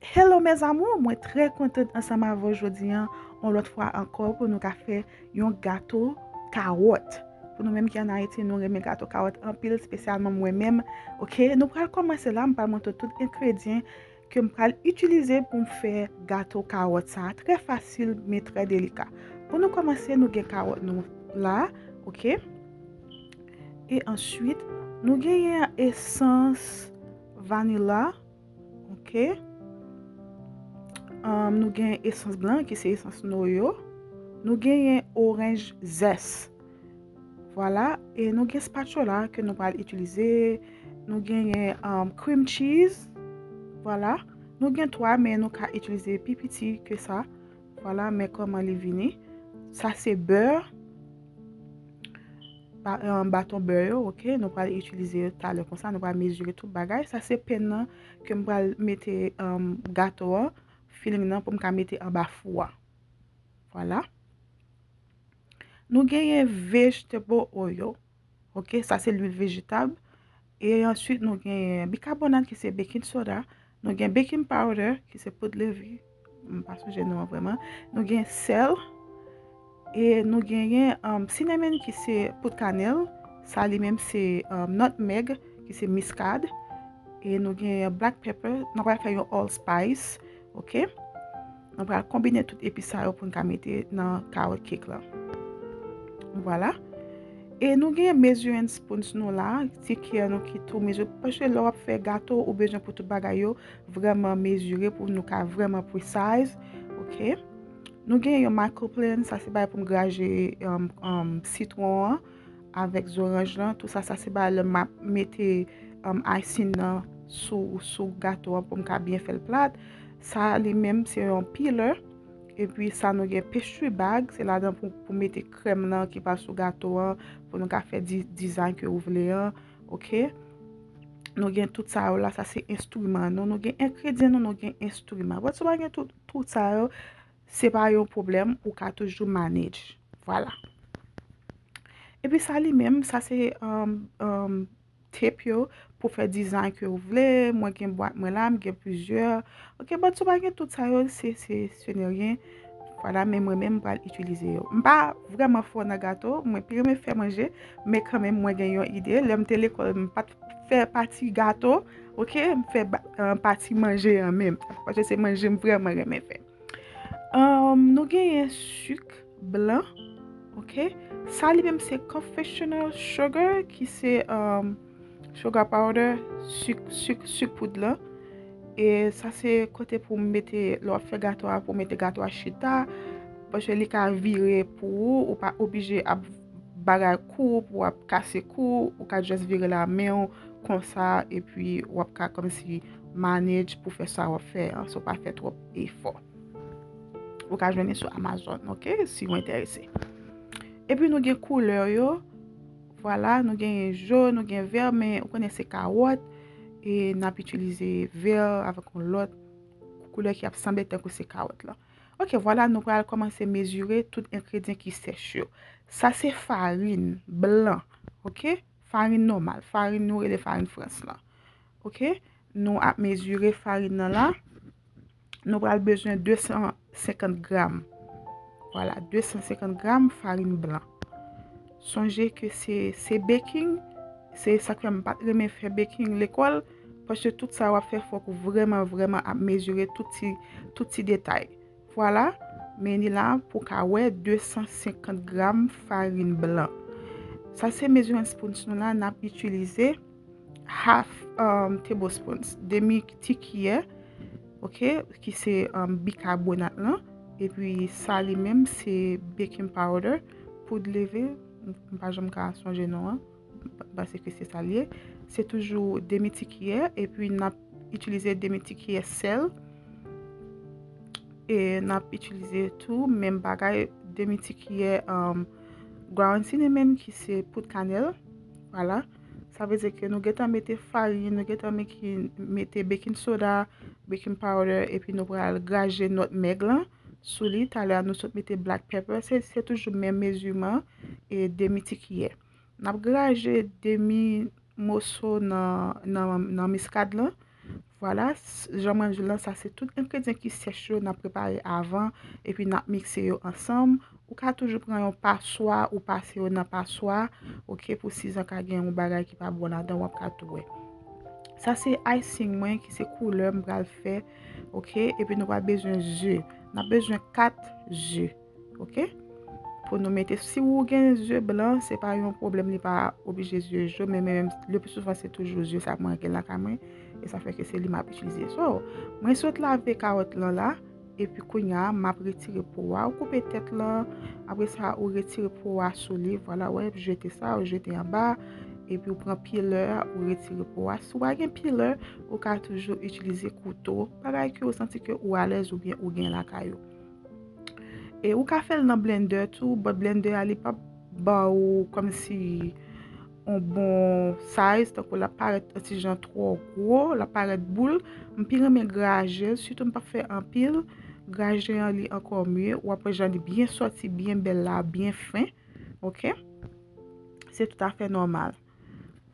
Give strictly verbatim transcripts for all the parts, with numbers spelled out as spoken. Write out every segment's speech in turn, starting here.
Hello mes amours, mwen trè kontan ansanm avè w jodi an, yon lòt fwa ankò pou nou ka fè yon gato kawòt. Pou nou menm ki ann Ayiti, nou renmen gato kawòt anpil, espesyalman mwen menm. Ok, nou pral kòmanse la, m pral montre tout engredyan ke m pral itilize pou m fè gato kawòt sa a. Trè fasil, men trè delika. Pou nou kòmanse, nou gen kawòt nou la, ok? E answit, nou genyen esans vanila, ok? Um, nou gen esans blan, ki se esans noyo. Nou genyen oranj zès. Vwala, e nou gen spatula ke nou pral itilize. Nou genyen um, cream cheese. Vwala, nou gen twa, men nou ka itilize pi piti ke sa. Vwala, men kòman li vini. Sa se bè. Ba- um, baton bè yo, ok? Nou pral itilize yo talè konsa. Nou pral mezire tout bagay. Sa se pen nan ke m pral mete um, gato an, filling nan pou m ka mete anba fou a. Vwala. Nou genyen vegetable oil. Ok, sa se lwil vejetab. E answit, nou genyen bikabonat ki se baking soda. Nou gen baking powder ki se poud leve. M pa sonje non an vrèman. Nou gen sèl. E nou genyen um, cinnamon ki se poud kanèl. Sa li menm se um, nutmeg ki se miskad. E nou genyen black pepper. Nou pral fè yon allspice. Ok? Nou pral konbine tout epis sa yo pou n ka mete nan carrot cake la. Vwala. E nou gen measuring spoons nou la, ti kiyè nou ki tou mezire. Paske lè w ap fè gato, ou bezwen pou tout bagay yo vrèman mezire pou nou ka vrèman precise. Ok? Nou gen yon microplane, sa se bay pou m graje um, um, sitwon an avèk zoranj lan. Tou sa, sa se bay lè m ap mete um, icing nan sou, sou gato an pou m ka byen fè l plat. Sa li menm se yon peeler. Epi sa nou gen pastry bag, se ladan pou, pou mete krèm nan ki pral sou gato an, pou nou ka fè di, dizay ke ou vle an. Ok? Nou gen tout sa yo la, sa se enstriman nou. Nou gen engredyan nou, nou gen enstriman. Bon, si w pa gen tout, tout sa yo, se pa yon pwoblèm, ou ka toujou manage. Vwala. Epi sa li menm, sa se um, um, tape yo pou fè dizay ke w vle. Mwen gen bwat mwen la, m gen plizyè. Ok, bon, si w pa gen tout sa yo, se, se, se ne rien. Vwala, men mwen menm m pral itilize yo. M pa vrèman fò nan gato, mwen pi renmen fè manje, men kanmenm mwen gen yon ide. Lè m te lekòl, m pa t fè pati gato, ok, m fè ba- uh, pati manje an menm. Paske se manje m vrèman renmen fè. Um, nou genyen sik blan, ok? Sa li menm se confectional sugar, ki se um, sugar powder, sik, sik, sik poud lan. E sa se kote pou mete, lè w ap fè gato a, pou mete gato a chita. Paske li ka vire pou ou, ou pa oblije ap bagay kou, pou w ap kase kou, ou ka just vire l a men w konsa, epi w ap ka kòmsi manage pou fè sa w ap fè an, san w pa fè twòp efò. Ou ka jwenn li sou Amazon, ok, si w enterese. Epi nou gen koulè yo, vwala, nou gen jòn, nou gen vè, men ou konnen se kawòt, e n ap itilize vè avèk yon lòt koulè ki ap sanble tankou se kawòt lan. Ok, vwala, nou pral kòmanse mezire tout engredyan ki sèch yo. Sa se farin blan, ok? Farin nòmal, farin nou rele farin frans lan. Ok? Nou ap mezire farin nan la. Nou pral bezwen de san senkant gram. Vwala, de san senkant gram farin blan. Sonje ke se, se baking, se sa k fè m pa t renmen fè baking lekòl, paske tout sa w ap fè fòk ou vrèman, vrèman ap mezire tout ti, tout ti detay. Vwala, men li la pou ka wè de san senkant gram farin blan. Sa se measuring spoons nou la, n ap itilize half um, tablespoons, demi ti kiyè, ok, ki se um, bikabonat lan. Epi sa li menm se baking powder, poud leve, m pa janm ka sonje non an, m panse ke se sa l ye. Se toujou demi ti kiyè, epi n ap itilize demi ti kiyè sèl. E n ap itilize tou menm bagay, demi ti kiyè um, ground cinnamon ki se poud kanèl. Vwala. Sa vle di ke nou gentan mete farin, nou gentan mete baking soda, baking powder, epi nou pral graje nutmeg lan sou li. Talè a nou sot mete black pepper. Se, se toujou menm meziman e demi ti kiyè. N ap graje demi moso nan, nan, nan miskad lan. Vwala, jan mwen di w lan, sa se tout engredyan ki sèch yo n ap prepare avan, epi n ap mikse yo ansanm. Ou ka toujou pran yon paswa, ou pase yo nan paswa, oke, pou si jan ka gen yon bagay ki pa bon ladan, w ap ka tou wè. Sa se icing mwen ki se koulè m pral fè, oke, epi nou pral bezwen ze. N ap bezwen kat ze, oke? Pou nou mete, si ou gen ze blan, se pa yon pwoblèm, li pa oblije ze jo, men, men le pli souvan se toujou ze sa mwen gen lakay mwen, e sa fè ke se li m ap itilize. So, mwen sot lave kawòt lan la, epi kounye a, m ap retire po a. Ou koupe tèt lan, apre sa, ou retire po a sou li, vwala, wè, jete sa, ou jete anba, epi ou pran peeler a, ou retire po a. Si w pa gen peeler, ou ka toujou itilize kouto, bagay ke ou santi ke ou alèz oubyen ou gen lakay ou. E ou ka fè l nan blender tou, but blender a li p ap ba ou kòmsi yon bon size, tankou l ap parèt yon ti jan twò gwo, l ap parèt boul. M pi renmen graje l, sitou m p ap fè anpil. Graje an li ankò mye, w ap wè jan li byen sòti, byen bèl la, byen fen. Oke? Se toutafè nòmal.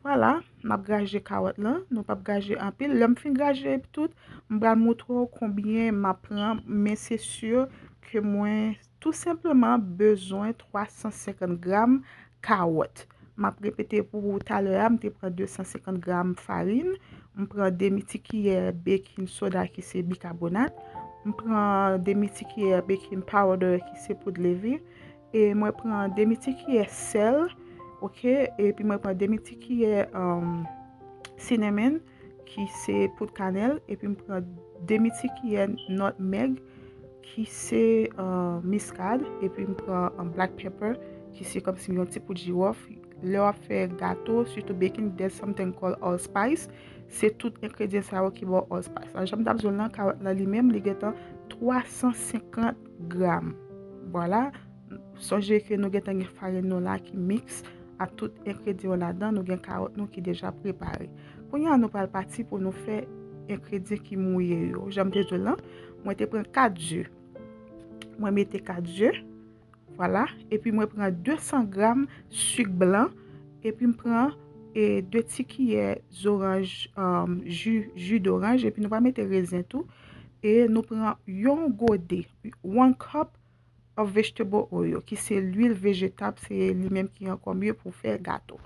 Vwala, m ap graje kawòt lan. Nou p ap graje anpil. Lè m fin graje tout, m pral montre w konbyen m ap pran, men se si ke mwen tou senpleman bezwen twa san senkant gram kawòt. M ap repete pou ou, talè a, m te pran de san senkant gram farin, m pran demi ti kiyè baking soda ki se bikabonat, m pran demi ti kiyè baking powder ki se poud levè, e mwen pran demi ti kiyè sèl, oke, epi mwen pran demi ti kiyè, um, cinnamon, ki se poud kanèl, epi m pran demi ti kiyè nutmeg, ki se, uh, miskad, epi m pran, um, black pepper, ki se kòmsi yon ti poud jiwòf. Lè w ap fè gato, sitou baking, there's something called allspice. Se tout engredyan sa yo ki ba w allspice. Jan m t ap di w lan, kawòt lan li menm, li gentan twa san senkant gram. Vwala. Sonje ke nou gentan gen farin nou la ki miks ak tout engredyan yo ladan, nou gen kawòt nou ki deja prepare. Kounye a, nou pral pati pou nou fè engredyan ki mouye yo. Jan m te di w lan, mwen te pran kat ze. Mwen mete kat ze, vwala. Epi mwen pran de san gram sik blan, epi m pran, e, de ti kiyè zoranj, um, ji, ji doranj, epi nou pral mete rezen tou. E nou pran yon gode, one cup of vegetable oil, ki se lwil vejetab, se li menm ki ankò mye pou fè gato.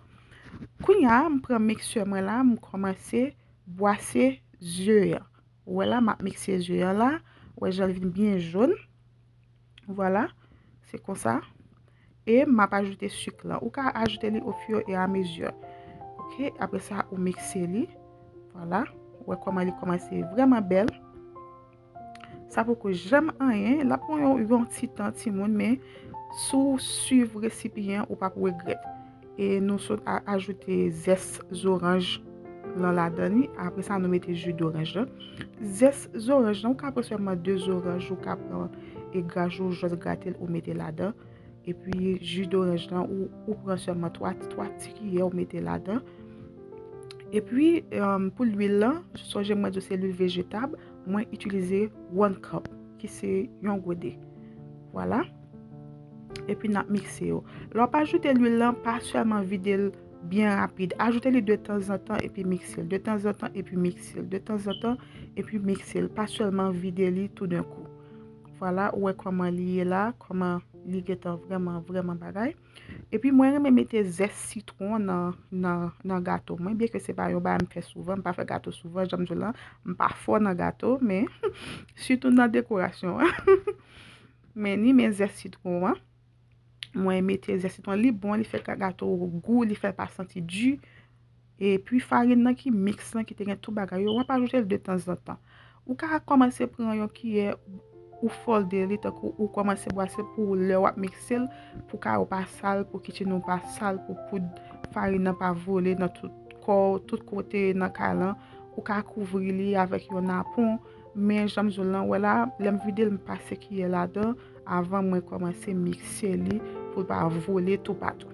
Kounye a, m pran miksè mwen la, m kòmanse bwase ze an. Ou wè la, m ap mikse ze an la. Ou wè jan l vin byen jòn. Vwala, se konsa. E m ap ajoute sik lan. Ou ka ajoute li au fur et à mesure. Oke, apre sa, ou mikse li. Vwala, ou wè kòman li kòmanse vrèman bèl. Sa poko janm anyen, l ap pran yon, yon ti tan, timoun, men si w swiv resipi an, ou p ap regrèt. E nou sot a-, ajoute zès zoranj lan ladan li. Apre sa, nou mete ji doranj lan. Zès zoranj lan, ou ka pran sèlman de zoranj, ou ka pran e graj ou jès grate l, ou mete ladan. Epi ji doranj lan, ou, ou pran sèlman twa, twa ti kiyè, ou mete ladan. Epi, um, pou lwil lan, sonje mwen di w se lwil vejetab, mwen itilize one cup, ki se yon gode. Vwala. Epi n ap mikse yo. Lè w ap ajoute lwil lan, pa sèlman vide l byen rapid. Ajoute li de tanzantan epi mikse l. De tanzantan epi mikse l. De tanzantan epi mikse l. Pa sèlman vide li toudenkou. Vwala, ou wè kòman li ye la, kòman li gentan vrèman, vrèman bagay. Epi mwen renmen mete zès sitwon nan, nan, nan gato mwen, byenke se pa yon bagay m fè souvan, m pa fè gato souvan, jan m di w lan, m pa fò nan gato, men sitou nan dekorasyon an. Men ni men zès sitwon an, mwen mete zès sitwon, li bon, li fè ka-, gato gou, li fè l pa santi di. Epi farin nan ki miks lan, ki te gen tout bagay yo, w ap ajoute l de tanzantan. Ou ka kòmanse pran yon kiyè, ou folde li, tankou ou kòmanse bwase pou lè w ap mikse l, pou kay ou pa sal, pou kichen ou pa sal, pou poud farin nan pa vole nan tout kò, tout kote nan kay lan. Ou ka kouvri li avèk yon napon, men jan m di w lan, wè la, lè m vide l, m pase kiyè ladan, avan mwen kòmanse mikse li pou l pa vole toupatou.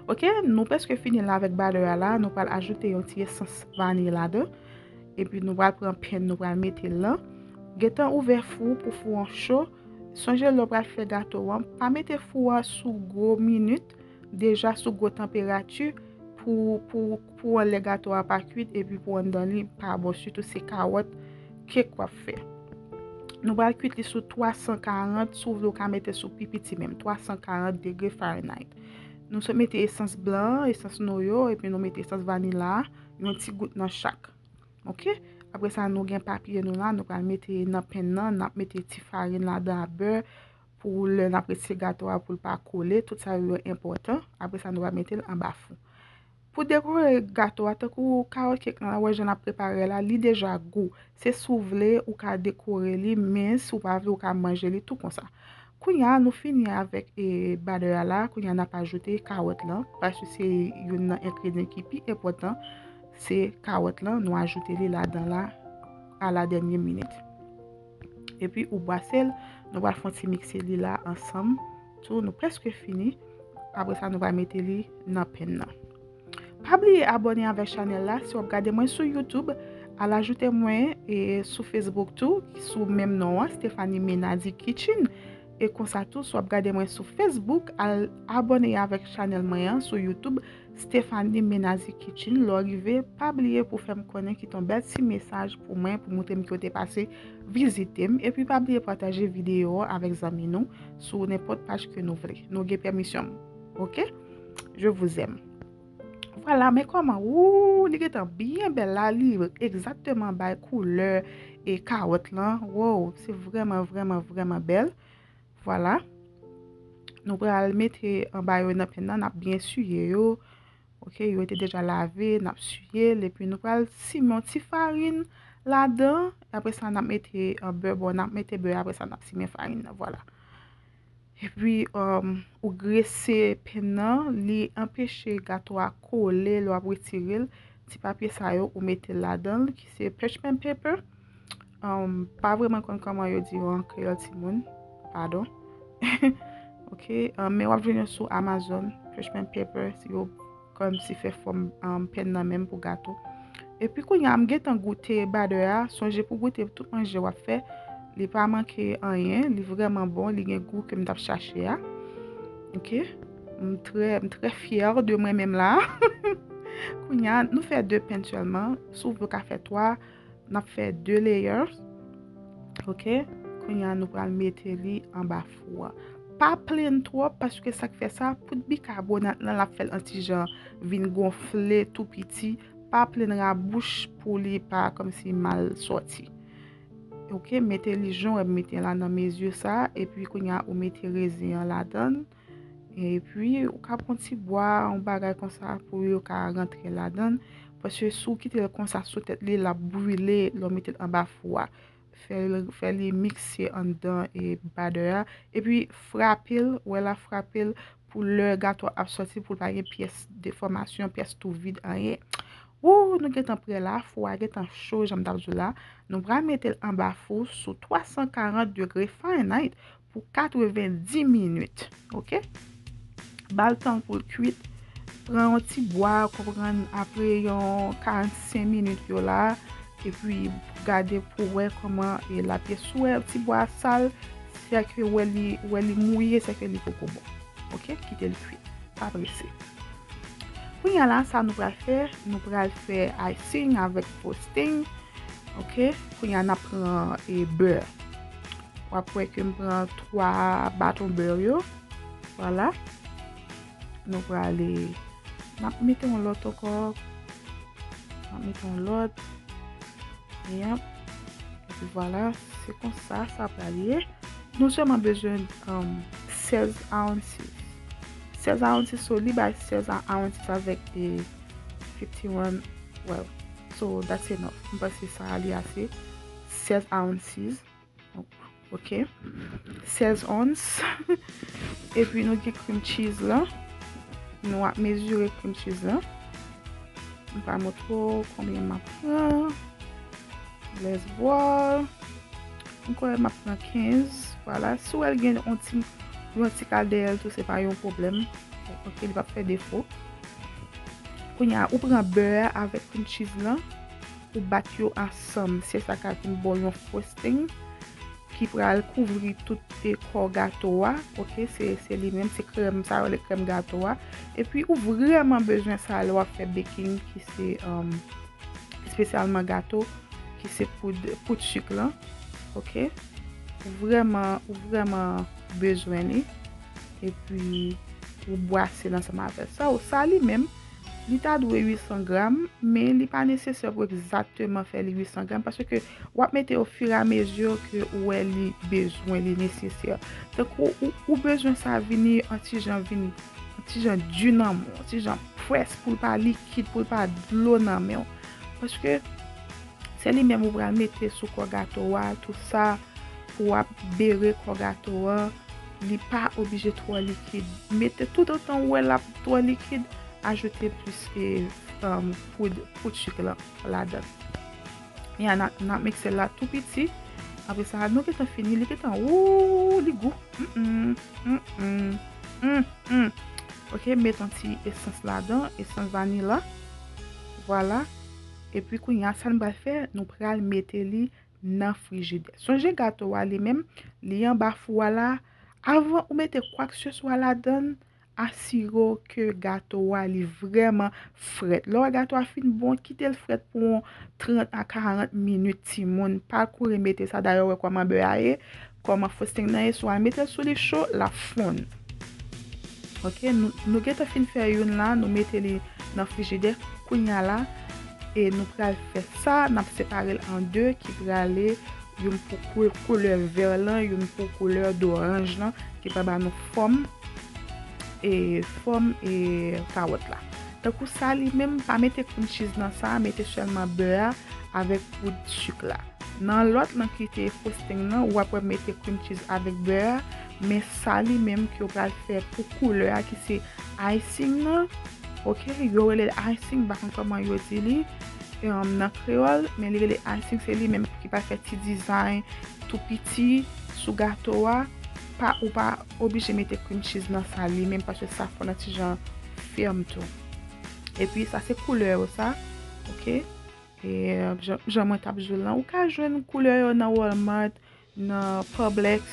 Oke, nou prèske fini la avèk batè a la. Nou pral ajoute yon ti esans vaniy ladan. Epi nou pral pran pen, nou pral mete l lan. Gentan ouvè fou pou fou an cho. Sonje lè w pral fè gato an, pa mete fou an sou gwo minit, deja sou gwo tanperati, pou, pou, pou anlè gato a pa kwit, epi pou anndan li pa bon, sitou se kawòt kek w ap fè. Nou pral kwit li sou twa san karant, si w vle w ka mete sou pi piti menm, twa san karant degre Fahrenheit. Nou sot mete esans blan an, esans noyo, epi nou mete esans vanila a, yon ti gout nan chak. Oke? Apre sa, nou gen papye nou la, nou pral mete nan penn nan, n ap mete ti farin ladan ak bè pou lè n ap retire gato a pou l pa kole, tout sa yo enpòtan. Apre sa, nou pral mete l anba fou. Pou dekore gato a, tankou kawòt kek lan, wè jan n ap prepare la, li deja gou. Se si w vle, ou ka dekore li, men si w pa vle, ou ka manje li tou konsa. Kounye a, nou fini avèk e, badè a la. Kounye a, n ap ajoute kawòt lan, paske se youn nan engredyan ki pi enpòtan. Se kawòt lan, nou ajoute li ladan la a la dènye minit. Epi ou bwase l, nou pral fè yon ti mikse li la ansanm. Tou, nou prèske fini. Apre sa, nou pral mete li nan penn nan. Pa bliye abòne avèk chanèl la si w ap gade mwen sou YouTube. Al ajoute mwen e sou Facebook tou, sou menm non an, Stephanie Menady Kitchen. E konsa tou, si w ap gade mwen sou Facebook, al abòne avèk chanèl mwen an sou YouTube, Stephanie Menady Kitchen. Lè w rive, pa bliye pou fè m konnen, kite yon bèl ti mesaj pou mwen, pou montre m ke w te pase vizite m. Epi pa bliye pataje videyo an avèk zanmi nou sou nenpòt paj ke nou vle. Nou gen pèmisyon m. Oke? Je vous aime. Vwala, men kòman, wou, li gentan byen bèl la, li egzakteman bay koulè e kawòt lan. Wow, se vrèman, vrèman, vrèman bèl. Vwala. Nou pral mete anba yo nan penn nan, n ap byen siye yo. Oke, yo te deja lave, n ap siye l, epi nou pral simen yon ti farin ladan. Apre sa, n ap mete, uh, bè, bon, n ap mete bè, apre sa, n ap simen farin nan, vwala. Epi, um, ou grese penn nan, li anpeche gato a kole lè w ap retire l. Ti papye sa yo, ou mete l ladan l, ki se parchment paper. Um, pa vrèman konn kòman yo di yo an kreyòl, timoun. Padon. Oke, um, men w ap jwenn yo sou Amazon, parchment paper, si yo kòmsi fè fòm, um, penn nan menm pou gato. Epi kounye a, m gentan goute badè a. Sonje pou goute tout manje w ap fè. Li pa manke anyen, li vrèman bon, li gen gou ke m t ap chache a. Oke? M trè, m trè fyè de mwen menm la. Kounye a, nou fè de penn sèlman. Si w vle, w ka fè twa. N ap fè de layers. Oke? Kounye a, nou pral mete li anba fou a. Pa plenn twòp, paske sa k fè sa, poud bikabonat lan, l ap fè l an ti jan vin gonfle tou piti. Pa plenn rabouch pou li pa kòmsi mal sòti. Oke, mete li jan w wè m mete la nan mezi sa, epi kounye a ou mete rezen an ladan l. Epi ou ka pran ti bwa, yon bagay konsa pou yo ka rantre ladan l. Paske si w kite l konsa sou tèt li, l ap brile lè w mete l anba fou a. Fè l, fè li mikse anndan e badè a. Epi frape l, wè la, frape l pou lè gato a ap sòti, pou l pa gen pyès defòmasyon, pyès tou vid, anyen. Wou, nou gentan prè la, fou a gentan cho, jan m t ap di w la. Nou pral mete l anba fou sou twa san karant degre Fahrenheit pou katrevenndis minit. Oke? Ba l tan pou l kwit. Pran yon ti bwa, konprann, apre yon karannsenk minit yo la, epi gade pou wè kòman e lapyès ou wè ti bwa a sal, sèke wè li, wè li mouye, sèke li poko bon. Oke? Kite l kwit. Pa prese. Kounye a la, sa nou pral fè, nou pral fè icing avèk frosting. Oke? Kounye a, n ap pran e bè. W ap wè ke m pran twa baton bè yo. Vwala. Nou prale, n ap mete yon lòt ankò. N ap mete yon lòt. Yep. Epi vwala, se konsa sa pral ye. Nou sèlman bezwen, um, sèz ounces. Sèz ounces, so li bay sèz ounces avèk e fifty one, well, so that's enough. M panse sa li ase. Sèz ounces. Ok. Sèz ons. Epi nou gen cream cheese la. Nou ap mezire cream cheese la. M pa montre w konbyen m ap pran. Let's voir. M kwè m ap pran kenz. Vwala. Si w wè l gen yon ti, yon ti kal dèyè l tou, se pa yon pwoblèm. Ok, li p ap fè defo. Kounye a, ou pran bè a avèk cream cheese lan, ou bat yo ansanm. Se sa k ap vin ba w yon frosting. Ok, ki pral kouvri tout kò gato a. Ok, se li menm, se krèm sa yo rele krèm gato a. Epi ou vrèman bezwen sa lè w ap fè baking, ki se espesyalman gato ki se poud poud sik lan. Ok, ou vrèman ou vrèman bezwen li. Epi ou bwase l ansanm avè sa. Sa li menm, li ta dwe uit san gram, men li pa nesesè pou egzakteman fè li uit san gram, paske w ap mete ofiramezi ke ou wè li bezwen, li nesesè. Tankou ou, ou bezwen sa vini an ti jan, vini an ti jan di nan men w, an ti jan près pou l pa likid, pou l pa dlo nan men w. Paske se li menm ou pral mete sou kò gato a, tout sa pou w ap bere kò gato a, li pa oblije twò likid. Mete toutotan ou wè l ap twò likid, ajoute plis e poud poud sik lan ladan. Ya, n ap mikse l la tou piti. Apre sa nou gentan fini, li gentan, ooh, li gou. Mm, mm, mm, mm, mm. Ok, met yon ti esans ladan, esans vanila. Vwala. Epi kounye a sa n pral fè, nou pral mete li nan frijidè. Sonje gato a li menm, li anba fou a la. Avan ou mete kwakseswa ladan, asire w ke gato a li vrèman frèt. Lè w wè gato a fin bon, kite l frèt pou yon trant a karant minit timoun. Pa kouri mete sa, dayè w wè kòman bè a ye, kòman frosting nan ye, si w al mete l sou li cho, l ap fonn. Ok, nou, nou gentan fin fè youn la, nou mete li nan frijidè. Kounye a la, e nou pral fè sa, n ap separe l an de ki prale, youn pou kou- koulè vè lan, youn pou koulè doranj lan, ki pral ba nou fòm e fòm e kawòt la. Tankou sa li menm, pa mete cream cheese nan sa, mete sèlman bè a avèk poud sik la. Nan lòt lan ki te frosting nan, w ap wè mete cream cheese avèk bè a, men sa li menm ke w pral fè pou koulè a ki se icing nan, ok, yo rele l icing, m pa konn kòman yo di li, um, nan kreyòl, men li rele icing, se li menm ki pral fè ti dizay tou piti sou gato a. Pa, ou pa oblije mete cream cheese nan sa li menm, paske sa fè l yon ti jan fèm tou. Epi sa se koulè yo sa, ok? E jan, jan mwen t ap di w lan, ou ka jwenn koulè yo nan Walmart, nan Publix,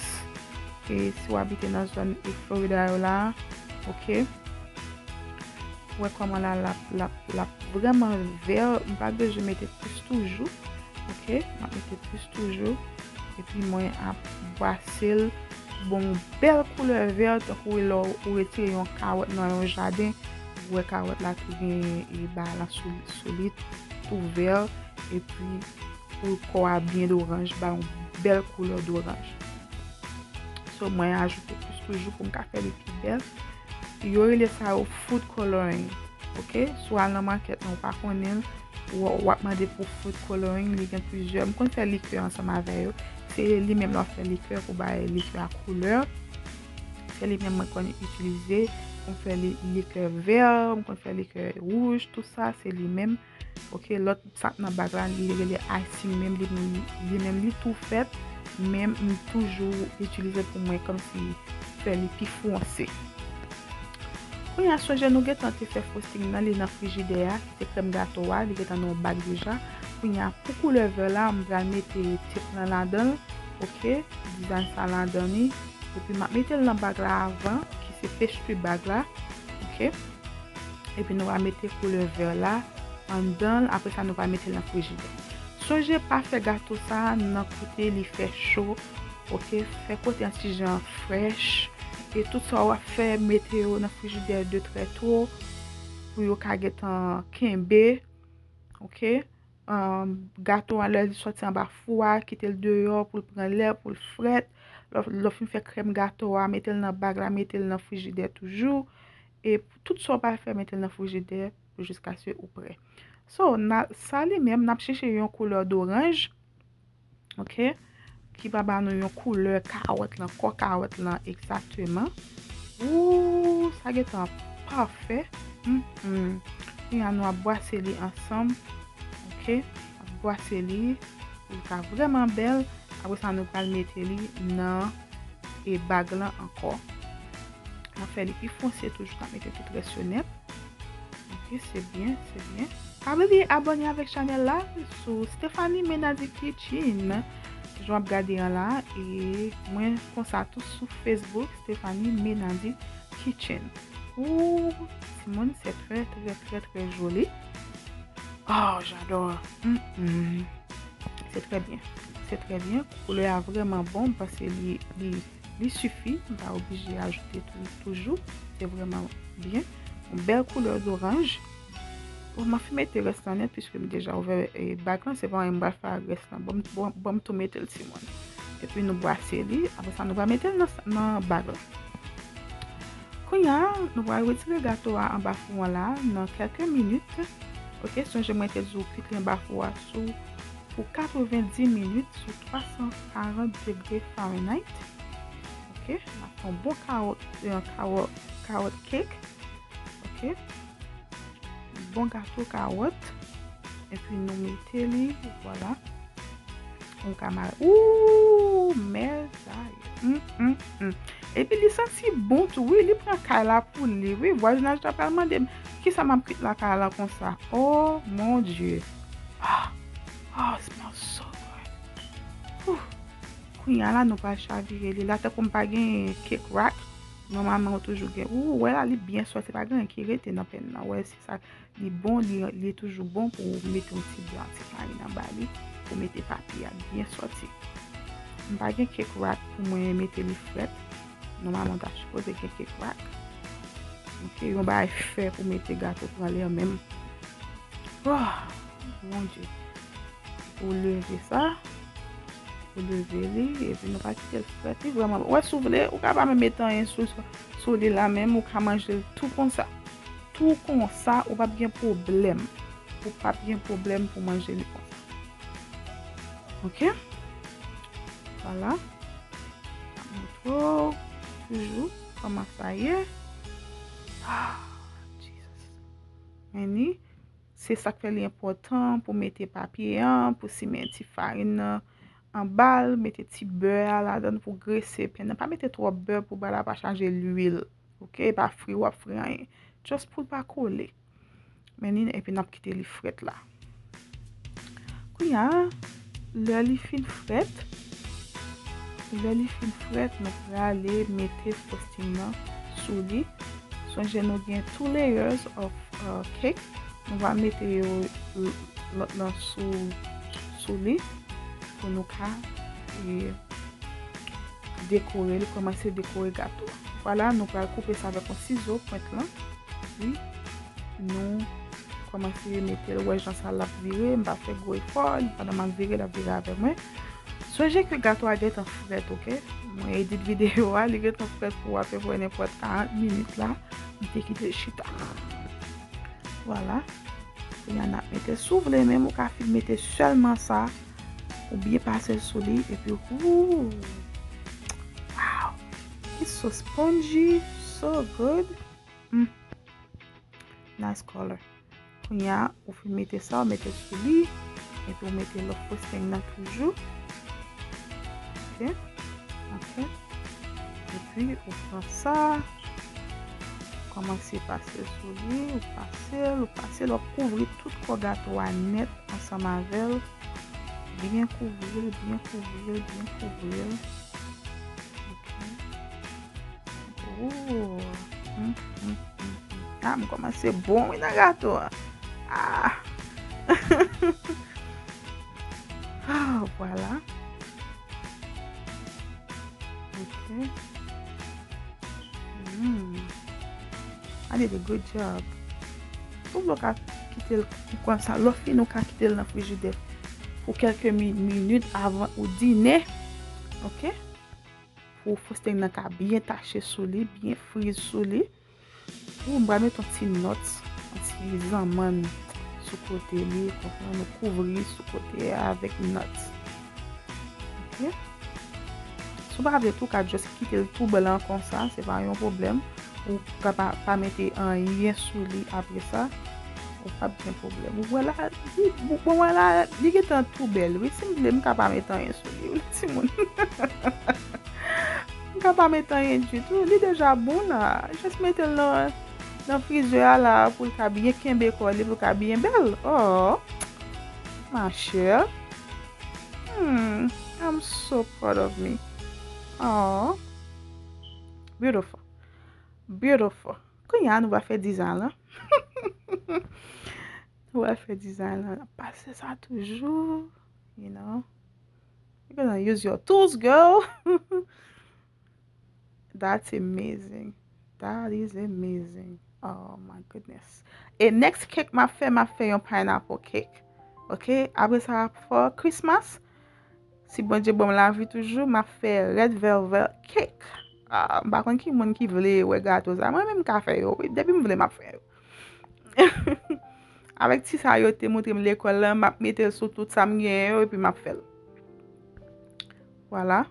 e si w abite nan zòn e Florida yo la, ok? Ou wè kòman la, l ap, l ap, l ap vrèman vè, m pa bezwen mete plis toujou, ok? M ap mete plis toujou, epi mwen ap bwase l, bon, bèl koulè vè, tankou lè w retire yon kawòt nan yon jaden, ou wè kawòt la tou gen e ba lan sou, sou li, tou vè, epi pou kò a byen doranj, ba yon bèl koulè doranj. So, mwen ajoute plis toujou pou m ka fè li pi bèl. Yo rele sa yo food coloring. Ok? Si w al nan makèt lan, ou pa konnen l, w, w ap mande pou food coloring, li gen plizyè. M konn fè likè ansanm avè yo. Se li menm lè w ap fè likè pou bay likè a koulè. Se li menm mwen konn itilize pou m fè li, likè vè, m konn fè likè wouj, tout sa, se li menm. Ok, lòt sa k nan bag la, li rele icing menm, li, li menm li tou fèt, men m toujou itilize pou mwen kòmsi fè li pi fonse. Kounye a, sonje nou gentan te fè frosting nan, li nan frijidè a, ki se krèm gato a, li gentan nan yon bag deja. Kounye a, pou koulè vè la, m pral mete tip lan ladan l, ok, dizay sa ladan li, epi m ap mete l nan bag la avan, ki se pastry bag la, ok. Epi nou va mete koulè vè la anndan l, apre sa nou va mete l nan frijidè. Sonje pa fè gato sa a nan kote li fè cho, ok? Fè kote an ti jan frèch, e tout sa w ap fè, mete yo nan frijidè de trè to pou yo ka gentan kenbe, ok? Ahn, gato a, lè li sòti anba fou a, kite l deyò pou l pran lè, pou l frèt. Lè w, lè w fin fè krèm gato a, mete l nan bag la, mete l nan frijidè toujou. E tout sa w pral fè, mete l nan frijidè pou jiskaske ou prè. So, na, sa li menm, n ap chèche yon koulè doranj, ok, ki va ba nou yon koulè kawòt lan, kò kawòt lan egzakteman. Ooh, sa gentan pafè. Mm, mm. Kounye a, nou ap bwase li ansanm. Ok, ap bwase li pou li ka vrèman bèl. Apre sa, nou pral mete li nan e bag lan ankò. N ap fè li pi fonse toujou, n ap mete tout rès yo nèt. Ok, se byen, se byen. Pa bliye abòne avèk chanèl la sou Stephanie Menady Kitchen. jan w ap gade an la, e mwen konsa tou sou Facebook, Stephanie Menady Kitchen. Ooh, timoun, c'est très, très, très, très joli. Oh, j'adore. Mm, mm. C'est très bien. C'est très bien. Koulè a vrèman bon, m panse li, li, li sifi. M pa oblije ajoute tou, toujou. Se vrèman byen. Yon bèl koulè doranj. Bon, m ap fin mete rès lan nèt, piske m deja ouvè, e, bag lan. Se pa anyen m pral fè ak rès lan. Bon, m- bon, bon, m tou mete l, timoun. Epi nou brase li. Apre sa, nou va mete l nan, nan bag lan. Kounye a, nou pral retire gato a anba fou an la nan kèlke minit. Ok, sonje mwen te di w kwit li anba fou a sou pou katrevenndis minit sou twa san karant degre Fahrenheit. Ok, n ap fè yon bon kawòt, yon kawòt, kawòt cake. Ok, bon gato kawòt. Epi nou mete li, vwala. Ou ka mare. Ooh, mèzay. Mm, mm, mm. Epi li santi bon tou, wi. Li pran kay la pou li, wi. Vwazinaj la pral mande m, kisa m ap kwit lakay la konsa? Oh, mon Dieu. Ah, oh, it smells so good. Ooh. Kounye a la, nou pral chavire li. La, tankou m pa gen cake rack, nòmalman, ou toujou gen. Ou wè la, li byen soti, pa gen anyen ki rete nan pèn nan. Wè, se sa. Li bon, li, li toujou bon pou w mete yon ti blan ti farin anba li, pou mete papye a byen soti. M pa gen cake rack pou mwen mete li frèt. Nòmalman, ta sipoze gen cake rack. Ok, yon bagay fè pou mete gato pran lè menm. Oh, mon Dieu. Ou leve sa. Ou leve li, epi nou pa kite l frèt. Li vrèman, ou wè, si w vle, ou ka pa menm mete anyen sou, sou li la menm, ou ka manje l tou konsa. Tou konsa, ou p ap gen pwoblèm. Ou p ap gen pwoblèm pou manje li konsa. Ok? Vwala. M ap montre w toujou kòman sa ye. Ah, Jesus. Men ni, se sa k fè li enpòtan pou mete papye an, pou simen ti farin nan anba l, mete ti bè a ladan l pou grese pen nan. Pa mete twòp bè pou bagay la pa chaje lwil. Ok, e pa fri w ap fri anyen. Just pou l pa kole. Men ni, epi n ap kite li frèt la. Kounye a, lè li fin frèt, lè li fin frèt, nou prale mete frosting nan sou li. Sonje nou gen two layers of, uh, cake. Nou va mete yo l- lòt lan sou, sou li pou nou ka, e, dekore li, kòmanse dekore gato a. Vwala, nou pral koupe sa avèk yon sizo pwent lan. Epi, nou kòmanse mete l. Ou wè jan sa l ap vire, m pa fè gwo efò, pandan m ap vire, l ap vire avèk mwen. Sonje ke gato a gentan frèt, ok? Mwen edit videyo a, li gentan frèt pou apeprè nenpòt karant minit la. M te kite l chita. Vwala. Kounye a n ap mete, si w vle menm, ou ka fin mete sèlman sa, ou byen pase l sou li, epi, ooh, wow, it's so spongy, so good. Mm. Nice color. Kounye a, ou fin mete sa, ou mete l sou li, epi ou mete lòt frosting nan toujou. Ok? Ok. Epi, ou pran sa, kòmanse pase l sou li, ou pase l, ou pase l, w ap kouvri tout kò gato a nèt ansanm avè l. Byen kouvri l, byen kouvri l, byen kouvri l. Ok. Oh. Mm, mm, mm, mm. Ah, m kòmanse bon, wi, nan gato a. Ah. Ah, vwala. Ok. Mm. I did a good job. Ou vle w ka kite l konsa. Lè w fini, ou ka kite l nan frijidè pou kèlke mi- minit avan ou dine. Ok? Pou frosting nan ka byen tache sou li, byen friz sou li. Ou m pral mete yon ti nòt, yon ti zanmann sou kote li, konprann, nou kouvri sou kote a avèk nòt. Ok? Si w pa vle tou, w ka just kite l tou blan konsa, se pa yon pwoblèm. Ou ka pa, pa mete anyen sou li apre sa. Ou p ap gen pwoblèm. Ou wè la, li, bon, wè la, li gentan tou bèl, wi. Si m vle, m ka pa mete anyen sou li, wi, timoun. M ka pa mete anyen ditou. Li deja bon la. Just mete l nan, nan frizè a la pou l ka byen kenbe kò li, pou l ka byen bèl. Oh, ma chère. Hmm. I'm so proud of me. Oh, beautiful. Beautiful. Kounye a nou va fè dizay la. Nou va fè dizay la. Pase sa toujou, you know. You're gonna use your tools, girl. That's amazing. That is amazing. Oh my goodness. E next cake m ap fè, m ap fè yon pineapple cake. Ok? Apre sa, for Christmas, si Bondye ban m lavi toujou, m ap fè red velvet cake. Ah, m pa konn ki moun ki vle wè gato sa. Mwen menm m ka fè yo. Wi, depi m vle, m ap fè yo. Avèk ti sa yo te montre m lekòl la, m ap mete l sou tout sa m genyen yo, epi m ap fè l. Vwala.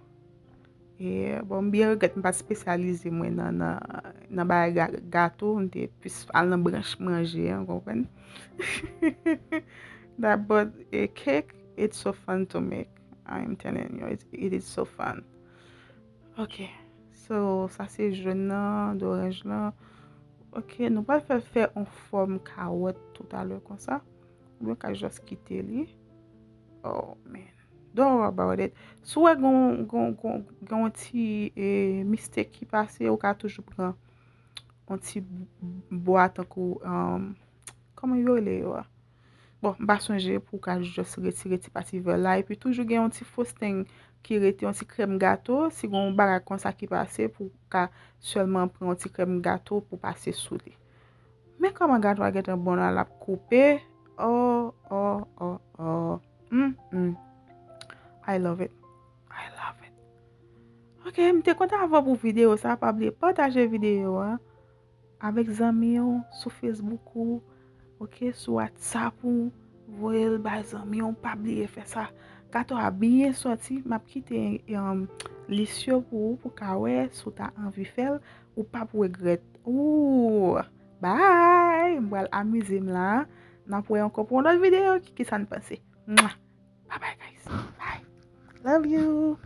E, bon, m byen regrèt m pa t espesyalize mwen nan, nan, nan bagay ga-, gato, m te plis al nan branch manje an, w konprann? That, but a cake, it's so fun to make. I'm telling you, it, it is so fun. Ok, so sa se jòn nan, doranj lan. Ok, nou pral fè, fè yon fòm kawòt toutalè konsa. Oubyen w ka just kite li. Oh man, don't worry about it. Si w wè gon, gon, gon, gon ti, eh, mistake ki pase, ou ka toujou pran yon ti bwa tankou, um, kòman yo rele yo a? Bon, m pa sonje, pou w ka just retire ti pati vè la. Epi toujou gen yon ti frosting ki rete, yon ti krèm gato. Si gen yon bagay konsa ki pase, pou w ka sèlman pran yon ti krèm gato pou pase sou li. Men kòman gato a gentan bon la, l ap koupe. Oh, oh, oh, oh. Mm, mm. I love it. I love it. Ok, m te kontan avè w pou videyo sa. Pa bliye pataje videyo a avèk zanmi w sou Facebook ou, ok, sou WhatsApp ou, voye l bay zanmi w, pa bliye fè sa. Gato a byen sòti, m ap kite, um, lis yo pou ou, pou ka wè si w ta anvi fè l, ou p ap regrèt. Ooh, bye! M pral amize m la. N ap wè ankò pou yon lòt videyo. Ki, ki sa n panse? Mwah! Bye bye, guys. Bye. Love you.